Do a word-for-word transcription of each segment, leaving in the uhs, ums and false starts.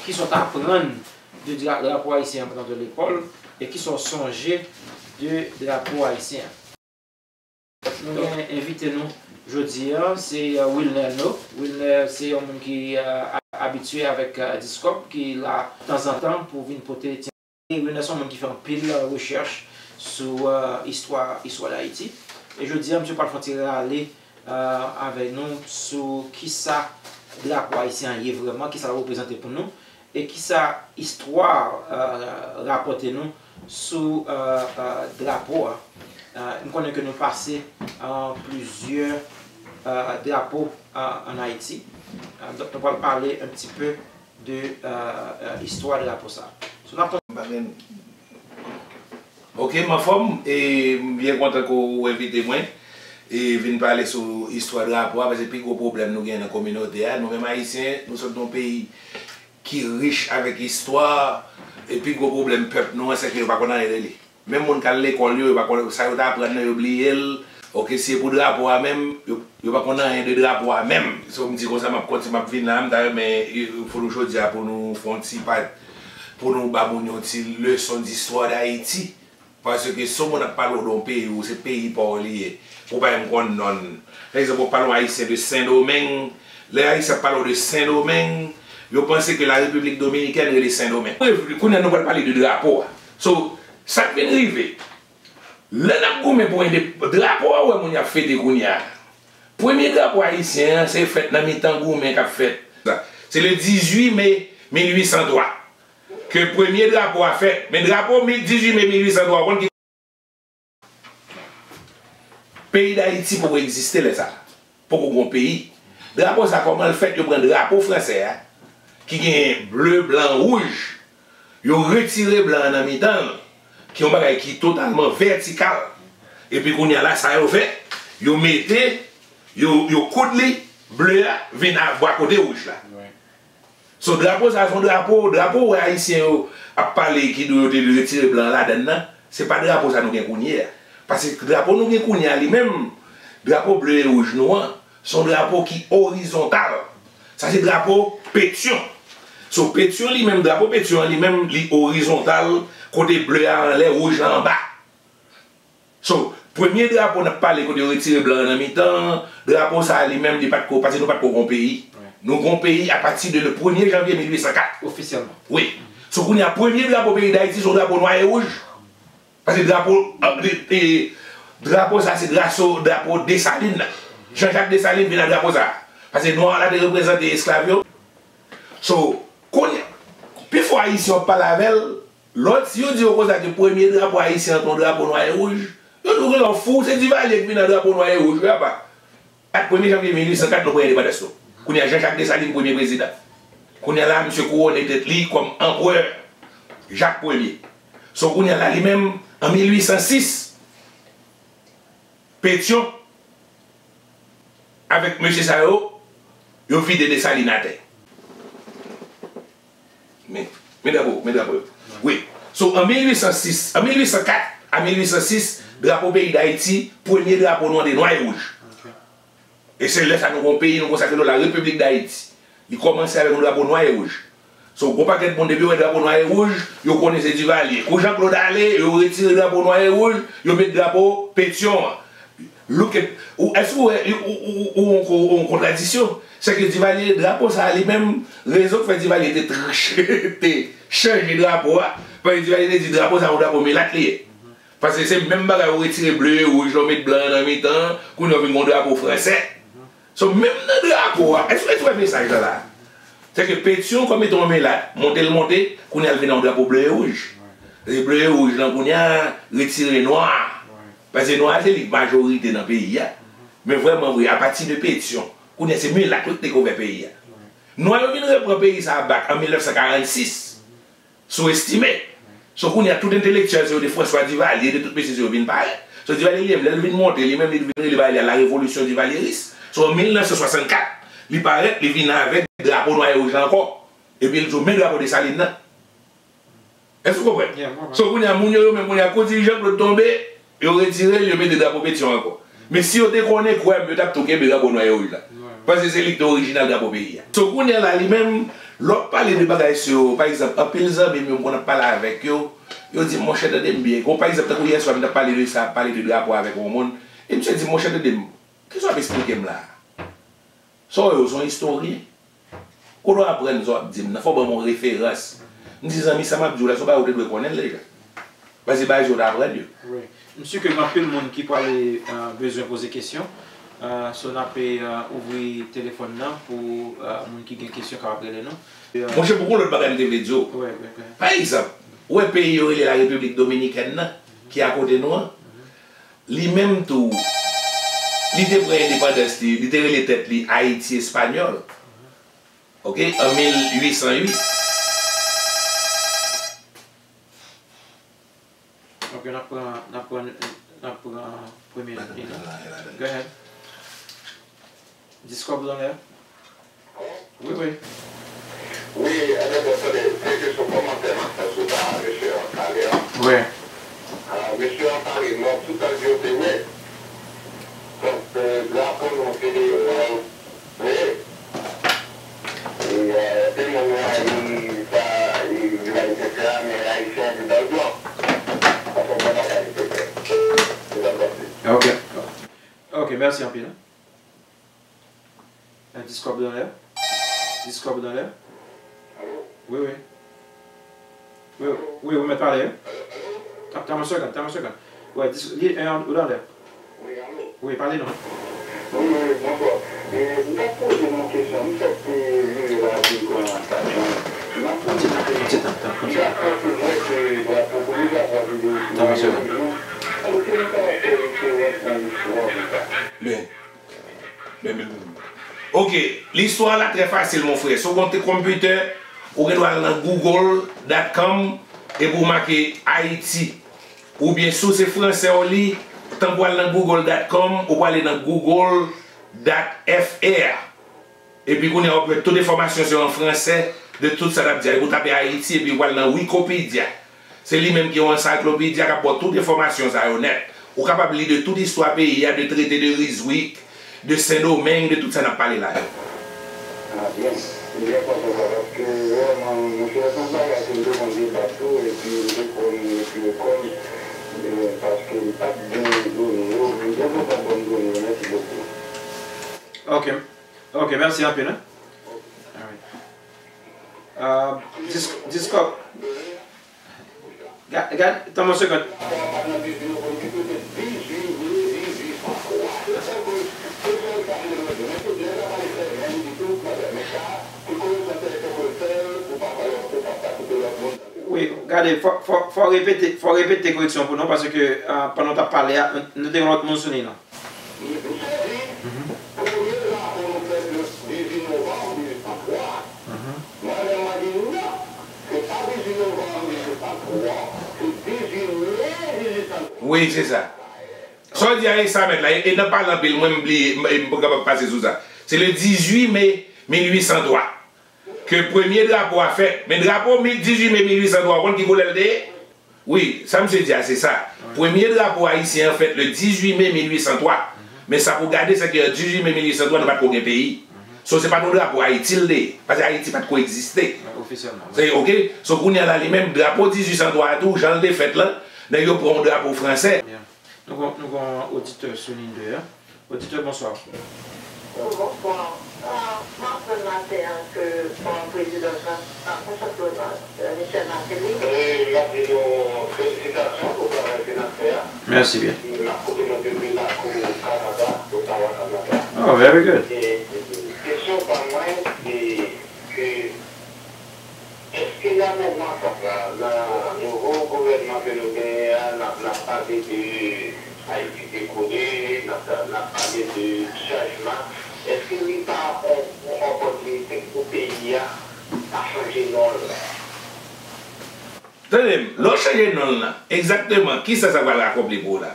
Kisa w t aprann de dra- drapo ayisyen an pandan w te lekòl? E kisa w sonje de drapo ayisyen an? Nou gen envite nou jodi a, se, euh, Wilner No. Wilner se yon moun ki, euh, a- abitye avèk, euh, Discope, ki la tanzantan pou vin pote ti. E Wilner se yon moun ki fè anpil, euh, rechèch sou, euh, istwa, istwa Dayiti. E jodi a, misye pral fè yon ti rale, euh, avèk nou sou kisa drapo ayisyen an ye vrèman, kisa l reprezante pou nou. E kisa istwa, euh, rapòte nou sou, euh, euh, drapo a. Euh, m konnen ke nou pase, euh, plizyè, euh, drapo, euh, ann Ayiti. Euh, donk, nou pral pale un petit peu de, euh, euh, istwa drapo sa a. So, n ap Ok, m anfòm, e m byen kontan ke w envite mwen e vin pale sou istwa drapo a, paske pi gwo pwoblèm nou gen nan kominote a, nou menm Ayisyen, nou sot nan yon peyi ki rich avèk istwa, e pi gwo pwoblèm pèp nou an, se ke yo pa konn anyen de li. Menm moun k al lekòl yo, yo pa konn, sa yo t aprann nan, yo bliye l. Ok, si e pou drapo a menm, yo, yo pa konn anyen de drapo a menm. So, m di konsa, m ap kontinye, m ap vin la, m ta renmen, e, pou nou jodi a, pou nou fè yon ti pa, pou nou ba moun yon ti leson distwa Dayiti. Paske si yon moun ap pale w de yon peyi, ou se peyi pa w li ye, ou pa menm konn non l. Pa egzanp, w ap pale yon Ayisyen de Sendomeng, lè Ayisyen ap pale w de Sendomeng, yo panse ke la Repiblik Dominikèn rele Sendomeng. Bref, kounye a nou pral pale de drapo a. So, sa k vin rive, lè n ap goumen pou endep- drapo a, ou wè moun y ap fete kounye a. Premye drapo ayisyen an, se fèt nan mitan goumen k ap fèt. Se le dizuit me mil uit san twa ke premye drapo a fèt. Men drapo mi- dizuit me mil uit san twa, ou konn ki. Peyi Dayiti poko egziste lè sa a. Poko gen yon peyi. Drapo sa, kòman l fèt? Yo pran drapo fransè a, ki gen ble, blan, wouj. Yo retire blan an nan mitan l, ki yon bagay ki totalman vètikal. Epi kounye a la, sa yo fè, yo mete, yo, yo koud li, ble a vin a bò kote wouj la. So, drapo sa a se yon drapo, drapo ou wè Ayisyen yo ap pale ki dwe yo te dwe retire blan an ladann nan, se pa drapo sa nou gen kounye a. Paske drapo nou gen kounye a li menm, drapo ble e wouj nou an, se yon drapo ki orizontal. Sa se drapo Petyon. So, Petyon li menm, drapo Petyon an li menm, li orizontal, kote ble a anlè, wouj la anba. So, premye drapo n ap pale kote yo retire blan an nan mitan, drapo sa a li menm, li pa t ko, paske nou pa t ko gen yon peyi. Nou gen yon peyi apati de le premye janvye mil uit san kat. Ofisyèlman. Wi. So, kounye a, premye drapo peyi Dayiti se yon drapo nwa e wouj. Paske drapo, e, e, drapo sa se draso, drapo Desalin nan. Jean Jacques Dessalines vin ak drapo sa. Paske nwa la te reprezante esklav yo. So, kounye a, pifò Ayisyen w ap pale avè l, lòt, si yo di w konsa ke premye drapo ayisyen an te yon drapo nwa e wouj, yo di w genlè w fou, se Divalye ki vin ak drapo nwa e wouj, wi apa. Ak premye janvye mil uit san kat, nou pran endepandans nou. Kounye a, Jean Jacques Dessalines premye prezidan. Kounye a la, misye kouwone tèt li kòm anperè Jak premye. So, kounye a la, li menm, an mil uit san sis, Petyon, avèk mesye sa yo, yo vide Desalin atè. Men, men drapo, men drapo yo. Wi. So, an mil uit san sis, an mil uit san kat a mil uit san sis, drapo peyi Dayiti, premye drapo nou an te nwa e wouj. E se lè sa nou gen yon peyi, nou konsakre nou la Repiblik Dayiti. Li kòmanse avèk yon drapo nwa e wouj. So, gon pakèt moun, depi yo wè drapo nwa e wouj, yo konnen se Divalye. Kou Jean Claude ale, yo retire drapo nwa e wouj, yo met drapo Petyon an. Look at, ou, èske ou wè, ou, ou, ou, ou, ou, ou, yon kontradisyon? Se ke Divalye, drapo sa a li menm, rezon k fè Divalye te, te chanje drapo a, paske Divalye te di drapo sa a yon drapo milat li ye. Paske se menm bagay ou retire ble e wouj la, ou met blan an nan mitan, kounye a ou vin gen yon drapo fransè. So, menm nan drapo a, èske, èske w wè mesaj la la? Se ke Petyon, kòm etan yon milat, monte l monte, kounye a l vin yon drapo ble e wouj. E ble e wouj lan, kounye a, retire nwa. Paske nwa a se li k majorite nan peyi a. Men vrèman vre, apati de Petyon, kounye a se milat wi k dekouvè peyi a. Nwa yo vin repran peyi sa a bak an mil nèf san karannsis. Sou-estime. So, kounye a, tout entelektyèl sa yo, de François Duvalier, de tout mesye sa yo vin parèt. So, Duvalier li menm, lè l vin monte, li menm, li vin rele bagay li a la révolution duvalieris. So, an mil nèf san swasannkat, li parèt, li vin avèk drapo nwa e wouj la ankò. Epi l di w, men drapo Desalin nan. Èske w konprann? So, kounye a, moun yo, yo menm, kounye a, kou Dirijan Claude tonbe, yo retire l, yo mete drapo Petyon ankò. Men si yo te konnen, kwè m, yo t ap tou kenbe drapo nwa e wouj la. Paske se li ki te orijinal drapo peyi a. So, kounye a la, li menm, Lè w ap pale de bagay sa yo, pa egzanp, anpil zanmi m yo m konn ap pale avèk yo, yo di m, monchè, tande m byen. Gon pa egzanp, tankou yèswa m t ap pale de sa, ap pale de drapo avèk yon moun, e misye di m, monchè, tande m, kisa w ap esplike m la a? Sa w wè yo, se yon istoryen. Kote w aprann sa w ap di m nan? Fò w ban m yon referans. M di, zanmi, sa m ap di w la, se yon bagay ou te dwe konnen l deja. Paske bagay sa yo ta aprann yo. Wi. M si ke gen anpil moun ki prale, euh, bezwen poze kesyon. Euh, so n ape, euh, ouvri telefòn nan pou, euh, moun ki gen kesyon kapab rele nou. Euh, monchè, pou gon lòt bagay m te vle di w. Wi, wi, wi. Pa egzanp, ou wè peyi yo rele la Repiblik Dominikèn nan, ki akote nou an, li menm tou, li te pran endepandans li, li te rele tèt li Ayiti Espanyòl. Ok, an mil uit san uit. Ok, n ap pran, n ap pran, n ap pran premye liy la. Go ahead. Discover dans l'air. Wi, wi. Wi, enben, bon, tande, se jis yon kòmantè m ap fè sou sa, mesye an pale an. Wi. Ah, mesye an pale, non, tout sa l di yo se vre. Donk, euh, drapo nou se de, euh, vre. E, euh, anpil moun wè li sa, li, li ayisyen, et cetera, men ayisyen andidan l blan. Sa se yon bon bagay li te fè. Se sa m panse. Ok. Ok, mèsi anpil. Euh, Discover dans l'air. Discover dans l'air. Wi, wi. Wi, wi, wi, ou mèt pale, wi. Tann, tann yon segonn, tann yon segonn. Wi, dis-, li, euh, ou dans l'air. Wi, pale non. Wi, wi, bonswa. E, m t ap poze nou kesyon, m fèk, e, rive la, epi m pran estasyon. M ap poze nou kesyon. Ki aprann pou mwen ke drapo, premye drapo a vin de Ayiti, kote nou kapab fè referans nan listwa pou sa? Men, Men, men, men, men. Ok, listwa la trè fasil, mon frè. Si w gen yon konpitè, ou gen dwa al nan google dot com epi w make Ayiti. Oubyen, si w se fransè w li, tankou w al nan google dot com, ou prale nan google dot F R. Epi kounye a, w ap jwenn tout enfòmasyon sa yo an fransè de tout sa n ap di a. Epi w tape Ayiti, epi w al nan Wikipedia. Se li menm ki yon ansayklopedia k ap ba w tout enfòmasyon sa yo nèt. Ou kapab li de tout istwa peyi a, de trete de Rizwik, de Sendomeng, de tout sa n ap pale la yo. Ah, byen. Se byen kontan sa, paske vrèman, monchè, se yon bagay ke m te konn debat tou, epi m te konn, epi kòm, e, paske m pa t gen done yo, m byen kontan w ban m done yo, mèsi bokou. Ok. Ok, mèsi anpil, hein. Alright. Euh, Dis-, Discover. Ga-, gad, tann yon segonn. Wi, gade, fò, fò, fò repete, fò repete koreksyon pou nou, paske, euh, pandan w t ap pale a, nou, nou te gen lòt moun sou liy lan. M sezi, premye drapo nou fèt le dizuit novanm mil uit san twa. Mwen menm, mwen di non, se pa dizuit novanm mil uit san twa, se dizuit me mil uit san twa. Wi, se sa. Sa w di a, e sa mèt la, e, e nan pale anpil, mwen m bliye, m, e m pa kapab pase sou sa. Se le dizuit me mil uit san twa. Ke premye drapo a fèt. Men drapo mil, dizuit me mil uit san twa, ou konn ki koulè l te ye? Wi, sa misye di a, se sa. Premye drapo ayisyen an fèt le dizuit me mil uit san twa. Men sa pou gade, se ke dizuit me mil uit san twa, nou pa t ko gen peyi. So, se pa t yon drapo Ayiti l te ye. Paske Ayiti pa t ko egziste. Ofisyèlman, wi. Se, ok? So, kounye a la, li menm, drapo dizuit san twa a tou, jan l te fèt lan, nèg yo pran yon drapo fransè. Byen. Nou gon, nou gon oditè sou liy de a. Oditè, bonswa. Bonswa. Ah, m aprann maten an ke, ah, prezidan Trump, ah, konsantre nan, euh, Michel Martelly. E, m ap di nou felisitasyon pou travay ke n ap fè a. Mèsi byen. E m ap koute nou depi lakou Kanada, Ottawa, Kanada. Oh, very good. E, e, kesyon pa mwen, se ke Èske nan moman sa la, nan nouvo gouvènman ke nou genyen an, n ap, n ap pale de Ayiti dekole, n ap, n ap pale de chanjman, èske li pa yon, yon opòtinite pou peyi a pa chanje non l? Tande m, lè w chanje non l lan, egzakteman, kisa sa pral akonpli pou w la?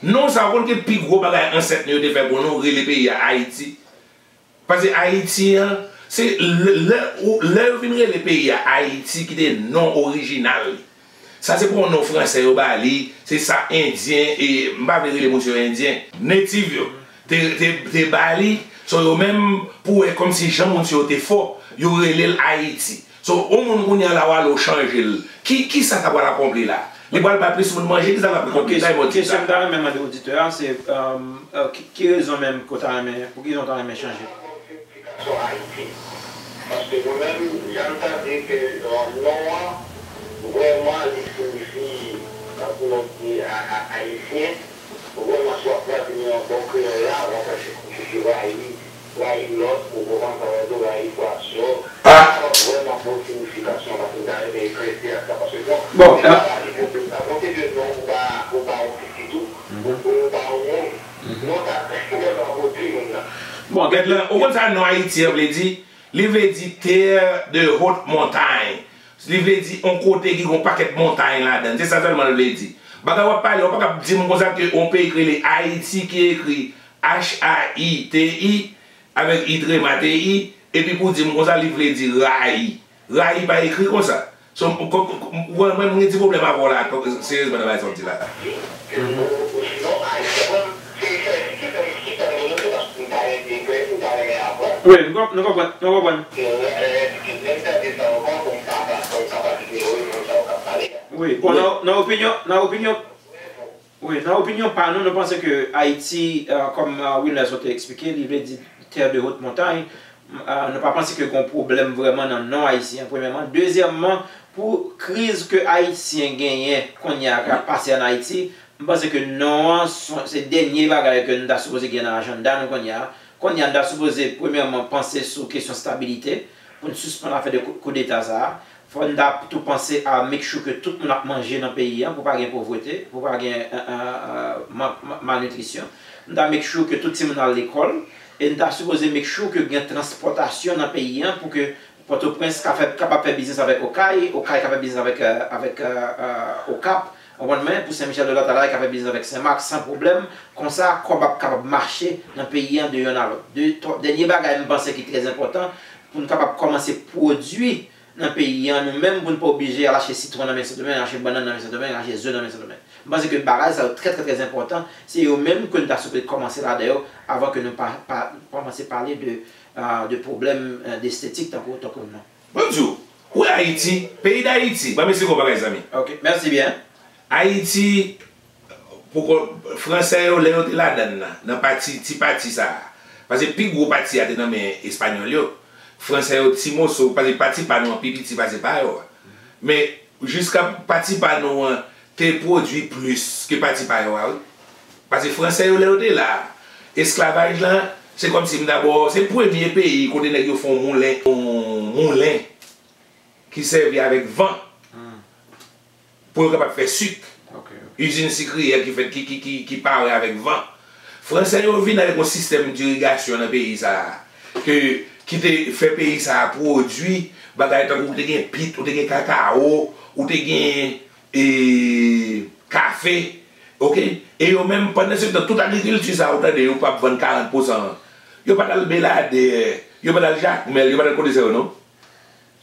Non sa, ou konn ki pi gwo bagay ansèt nou yo te fè pou nou, rele peyi a Ayiti? Paske Ayiti an, se lè, lè, ou, lè yo vin rele peyi a Ayiti, ki te non orijinal li. Sa se pa yon non fransè yo ba li, se sa endyen, e m pa vle rele moun sa yo endyen, native yo te, te, te ba li, so yo menm, pou wè kòmsi jan moun sa yo te fò, Yo rele l Ayiti. So, yon moun kounye a la, w ale w chanje l. Ki, ki sa sa pral akonpli la? Li pral bay plis moun manje, ki sa l ap rekonpli? Sa e yon ti kesyon m ta renmen mande oditè a, se, um, uh, ki, ki rezon menm ke w ta renmen, pou ki rezon w ta renmen chanje? Sou Ayiti. Paske mwen menm, jan m tande ke non an, vrèman, li siyifi, tankou nou di, Ayisyen. Vrèman, si w ap tradui li an bon kreyòl la, w ap wè se kòmsi se rayi, rayi lòt, ou konprann sa m vle di w, rayi fwa sou. Sa pa vrèman bon siyifikasyon, paske m ta renmen eklèsi ak sa, paske bon, se pa li pwoblèm sa, bon, se de non ou ba, ou ba yon pitit ou, ou ba yon moun, non sa vrèman pwodui moun nan. Bon, gèt la, ou konn sa non Ayiti an vle di? Li vle di terre de haute montagne. Li vle di yon kote ki gen yon pakèt montay ladan l. Se sa sèlman l vle di. Bagay w ap pale, w pa kab di m konsa ke yon peyi ki rele Ayiti ki ekri H A I T I avèk I trema T I, epi pou di m konsa li vle di rayi. Rayi pa ekri konsa. So, mwen, mwen, mwen gen ti pwoblèm avè w la, seryezman, nan bagay sa w di la. Wi, nou konprann, nou konprann. Wi, bon, nan, nan opinyon, nan opinyon, wi, nan opinyon pa nou, nou panse ke Ayiti, kòm Wilner sot eksplike, li vle di terre de haute montagne. Nou pa panse ke gen yon pwoblèm vrèman nan non Ayiti an, premyèman. Dezyèmman, pou kriz ke Ayisyen genyen kounye a k ap pase ann Ayiti, m panse ke non an se dènye bagay ke nou ta sipoze gen nan ajanda nou kounye a. Kounye a, nou ta sipoze premyèman panse sou kesyon stabilite, pou n sispann afè de koudeta sa a. Fò n ta tou panse a make sure ke tout moun ap manje nan peyi an, pou pa gen povrete, pou pa gen malnitrisyon. Nou ta make sure ke tout timoun al lekòl, e nou ta sipoze make sure ke gen transpòtasyon nan peyi an pou ke Pòtoprens ka fè, kapab fè biznis avèk Okay, Okay ka fè biznis avèk, avèk Okap, w konprann mwen, pou Sen Michèl de Lòtalay ka fè biznis avèk Senmak san pwoblèm. Konsa, kòb ap kapab mache nan peyi an de yonn a lòt. Dènye bagay m panse ki trè enpòtan, pou n kapab kòmanse pwodui nan peyi an nou menm, pou n pa oblije al achte sitwon nan men Sendomeng, achte bannann nan men Sendomeng, achte ze nan men Sendomeng. M panse ke bagay sa yo trè, trè, trè enpòtan. Se yo menm ke nou ta sipoze kòmanse ladan yo avan ke nou pa, pa kòmanse pale de, de pwoblèm destetik tankou, tankou non. Ban m di w, ou wè Ayiti, peyi Dayiti, ban m esplike w bagay zanmi. Ok, mèsi byen. Ayiti, poko, Fransè yo, lè yo te ladan l la, nan pati, ti pati sa a, paske pi gwo pati a te nan men Espanyòl yo, Fransè yo, ti moso, paske pati pa nou an pi piti pase pa yo a. Men, jiska pati pa nou an te pwodui plis ke pati pa yo a, wi. Paske Fransè yo, lè yo te la a, esklavaj la, se kòmsi m ta ba w, se premye peyi kote nèg yo fè yon moulen, yon moulen ki sèvi avèk van pou yo kapab fè sik. Izin sikriyè ki fèt, ki, ki, ki, ki pare avèk van. Fransè yo vin avèk yon sistèm dirigasyon nan peyi sa a, ke, ki te fè peyi sa a pwodui bagay tankou ou te gen pit, ou te gen kakawo, ou te gen e, kafe, oke? E yo menm, pandan se tan, tout agrikilti sa a, ou tande, yo p ap vann karant pousan an. Yo pa t al Beladè, yo pa t al Jakmèl, yo pa t al kote sa yo, non.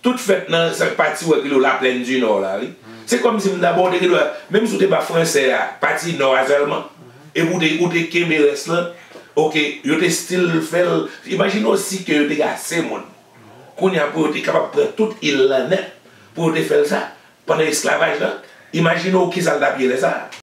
Tout fèt nan sa pati ou wè ki rele Laplèn di Nò la, wi. Se kòmsi m ta ba w te gen dwa, menm si w te ba Fransè a pati Nò a sèlman, epi w te, ou te kenbe rès lan, oke, yo te still fè l. Imajine w si ke yo te gen ase moun kounye a pou yo te kapab pran tout il lan nèt, pou yo te fè l sa, pandan esklavaj la, imajine w kisa l t ap ye lè sa a.